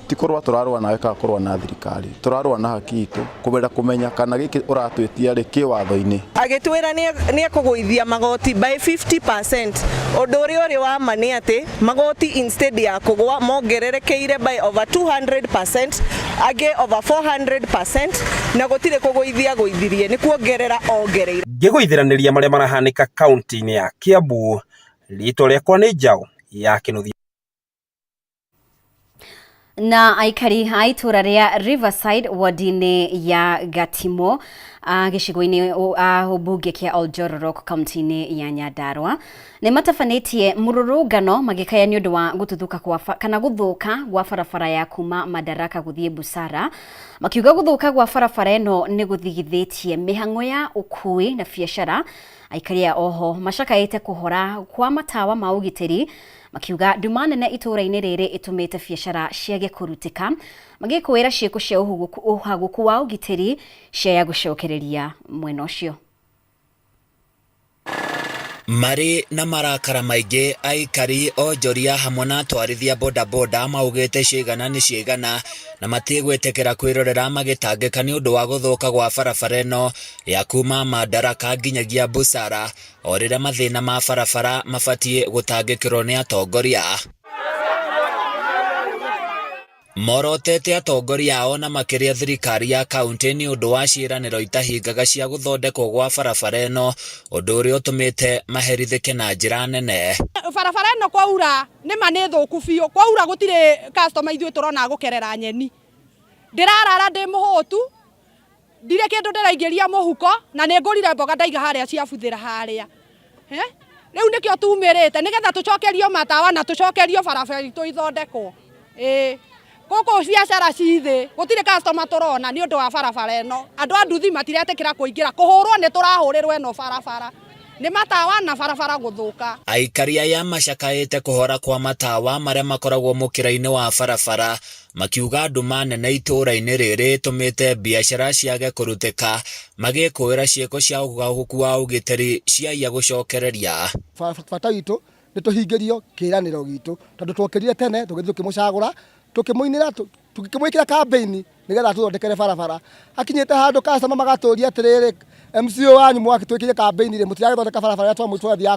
ti kũrũa tũrarũa nawe kana kũrũa na thirikari, tũrarũa na haki itũ kũmenya kũmenya kana gĩkĩ ũratwĩtia rĩ kĩ watho-inĩ. Agĩtwĩra nĩ ekũgũithia magoti by 50%. Ũndũ ũrĩa ũrĩ wa ma nĩ atĩ magoti instead ya kũgũa mongererekeire by over 200%, angĩ over 400%, na gũtirĩ kũgũithia gũithirie, nĩ kuongerera ongereire. Ngĩgũithiranĩria marĩa marahanĩka kaunti-inĩ ya Kiambu, rĩtwa rĩakwa nĩ Njaũ ya Kĩnuthia. Na aikari a itũra rĩa Riverside ward-inĩ ya Gatimo gĩcigo-inĩ ũmbunge kĩa Oljororok kaunti-inĩ ya Nyandarua nĩ matabanĩtie mũrũrũngano magĩkaya nĩ ũndũ wa gũtuthũka kwa kana gũthũka gwa barabara ya kuma Madaraka gũthiĩ Busara, makiuga gũthũka gwa barabara ĩno nĩ gũthigithĩtie mĩhang'o ya ũkui na biacara. Aikari a oho macakaĩte kũhora kwa matawa ma ũgitĩri, makiuga nduma nene itũra-inĩ rĩrĩ ĩtũmĩte biacara ciage kũrutĩka, magĩkũĩra ciĩko cia ũhagũku wa ũgitĩri ciaya gũcokereria mwena ũcio. Marĩ na marakara maingĩ, aikari onjoria hamwe na atwarithia bodaboda maugĩte ciigana nĩ ciigana na matigwĩtĩkĩra kwĩrorera magĩtangĩka nĩ ũndũ wa gũthũka gwa barabara ĩno ya kuma Madaraka nginyagia Busara, o rĩrĩa mathĩna ma barabara mabatiĩ gũtangĩkĩrwo nĩ atongoria. Morotete atongoria ao na makĩria thirikari ya kaunti nĩ ũndũ wa ciĩranĩro itahingaga cia gũthondekwo gwa barabara ĩno, ũndũ ũrĩa ũtũmĩte maherithĩke na njĩra nene. Barabara ĩno kwaura nĩma nĩ thũku biũ, kwaura gũtirĩ customer ithuĩ tũrona gũkerera nyeni. Ndĩrarara ndĩ mũhũtu, ndirĩ kĩndũ ndĩraingĩria mũhuko, na nĩ ngũrire mboga ndaiga harĩa ciabuthĩra harĩa. Rĩu nĩkĩo tumĩrĩte nĩgetha tũcokerio matawa na tũcokerio barabara itũ ithondekwo. Gũkũ biacara ci thĩ, gũtirĩ customer tũrona nĩ ũndũ wa barabara ĩno. Andũ a nduthi matiretĩkĩra kũingĩra, kũhũrwo nĩ tũrahũrĩrwo ĩno barabara. Nĩ matawa na barabara gũthũka. Aikari aya macakaĩte kũhora kwa matawa marĩa makoragwo mũkĩra-inĩ wa barabara, makiuga nduma nene itũũra-inĩ rĩrĩ ĩtũmĩte biacara ciage kũrutĩka, magĩkũĩra ciĩko cia ũhagũku wa ũgitĩri ciaiya gũcokereria. Bata witũ nĩ tũhingĩrio kĩĩranĩro gitũ, tondũ twokĩrire tene tũgĩthiĩ tũkĩmũcagũra, tũkĩmũinĩra, tũkĩmwĩkĩra campaign nĩgetha atũthondekere barabara. Akinyĩte handũ customer magatũria atĩrĩrĩ, MCO wanyu mwakĩtwĩkĩire campaign rĩ, mũtiragĩthondeka barabara ĩrĩa twathiaga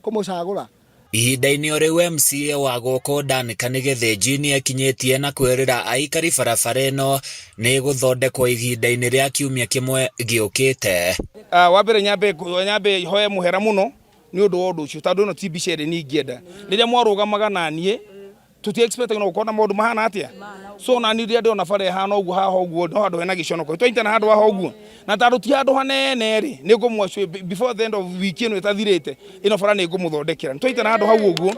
kũmũcagũra. Ihinda-inĩ o rĩu MCA wa gũkũ Danica nĩ Gĩthĩnji nĩ ekinyĩtie na kwĩrĩra aikari barabara ĩno nĩ ĩgũthondekwo ihinda-inĩ rĩa kiumia kĩmwe gĩũkĩte. Wa mbere nyambe hoe mũhera mũno nĩ ũndũ wa ũndũ ũcio, tondũ ĩno ti mbica ĩrĩa niĩ ingĩenda. Rĩrĩa mwarũgamaga na niĩ, tũti expect no gũkorwo na maũndũ mahana atĩa. So na niĩ rĩrĩa ndĩrona bara ĩhana ũguo haha ũguo, no handũ hena gĩconoko. Twaitana handũ haha ũguo. Na tondũ ti handũ hanene rĩ, nĩ ngũmũassure before the end of week ĩno ĩtathirĩte, ĩno bara nĩ ngũmũthondekera. Twaitana handũ hau ũguo,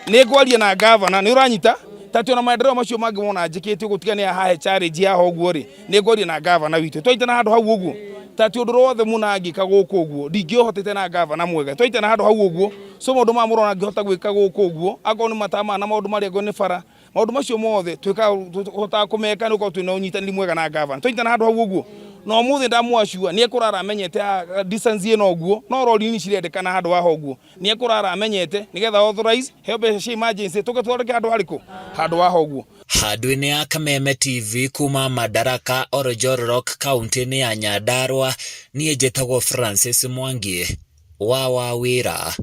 nĩ ngwaria na gavana, nĩ ũranyita? Tati ona maendeleo macio mangĩ mona njĩkĩte ũguo, tiga nĩ hahe challenge haha ũguo rĩ, nĩ ngwaria na gavana witũ. Twaitana handũ hau ũguo, tati ũndũ wothe mũna angĩka gũkũ ũguo, ndingĩũhotete na gavana mwega. Twaitana handũ hau ũguo, so maũndũ maya mũrona ngĩhota gwĩka gũkũ ũguo, akorwo nĩ matama na maũndũ marĩa angorwo nĩ bara, maũndũ macio mothe twĩkaga tũhotaga kũmeka nĩ gũkorwo twĩna ũnyitanĩri mwega na gavana. Twaitana handũ hau ũguo, na ũmũthĩ ndamwacua nĩ ekũrara amenyete distance ĩno ũguo, no rori nini cirendekana handũ haha ũguo, nĩ ekũrara amenyete nĩgetha authorize heo mbeca cia emergency tũke tũthondeke handũ harĩkũ, handũ haha ũguo. Handũ-inĩ ya Kameme TV kuma Madaraka, Oljororok, kaunti-inĩ ya Nyandarua, niĩ njĩtagwo Francis Mwangi wa Wawĩra.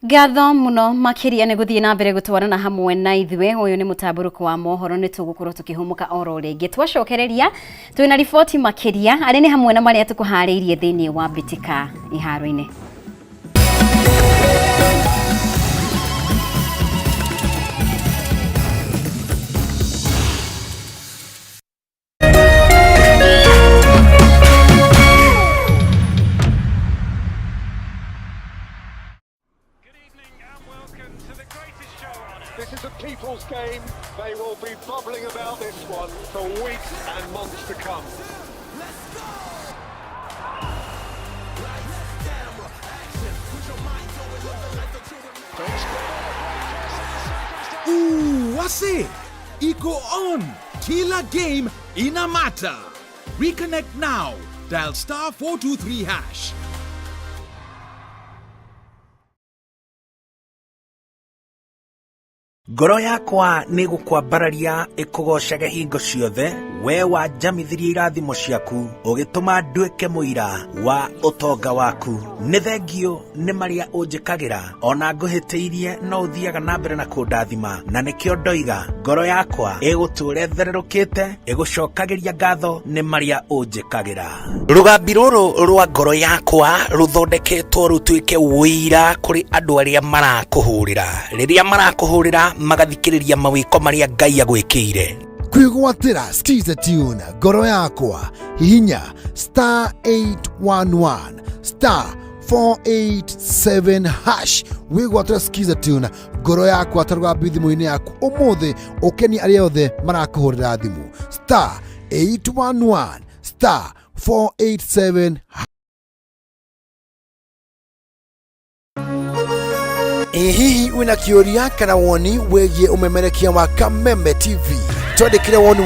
Ngatho muno makĩria nĩ gũthiĩ na mbere gũtwarana hamwe na ithuĩ. Ũyũ nĩ mũtambũrũko wa mohoro, nĩ tũgũkorwo tũkĩhũmũka oro rĩngĩ. Twacokereria twĩna riboti makĩria arĩ nĩ hamwe na marĩa tũkũharĩirie thĩinĩ wa mbĩtĩka iharo-inĩ. This is a people's game. They will be bubbling about this one for weeks and months to come. Ooh, wase iko on. Kila game ina matter. Reconnect now. Dial star 423 hash. Ngoro yakwa nĩ gũkwambararia ĩkũgoocage hingo ciothe, we wanjamithirie irathimo ciaku, ũgĩtũma nduĩke mũira wa ũtonga waku. Nĩ thengiũ nĩ marĩa ũnjĩkagĩra, ona ngũhĩtĩirie no ũthiaga na mbere na kũndathima, na nĩkĩo ndoiga ngoro yakwa ĩgũtũũra ĩthererũkĩte, ĩgũcokagĩria ngatho nĩ marĩa ũnjĩkagĩra. Rũgambi rũrũ rwa ngoro yakwa rũthondeketwo rũtuĩke ũira kũrĩ andũ arĩa marakũhũrĩra, rĩrĩa marakũhũrĩra magathikĩrĩria mawĩko marĩa Ngai agwĩkĩire. Kwĩgwatĩra Skiza Tune ngoro yakwa, hihinya star 811 star 487 hash wĩgwatĩra Skiza Tune ngoro yakwa ta rũgambi thimũ-inĩ yaku ũmũthĩ, ũkenie arĩa othe marakũhũrĩra thimũ, star 811 star 487. Ĩ hihi wĩna kĩũria kana woni wĩgiĩ ũmemerekia wa Kameme TV? Twandĩkĩre woni.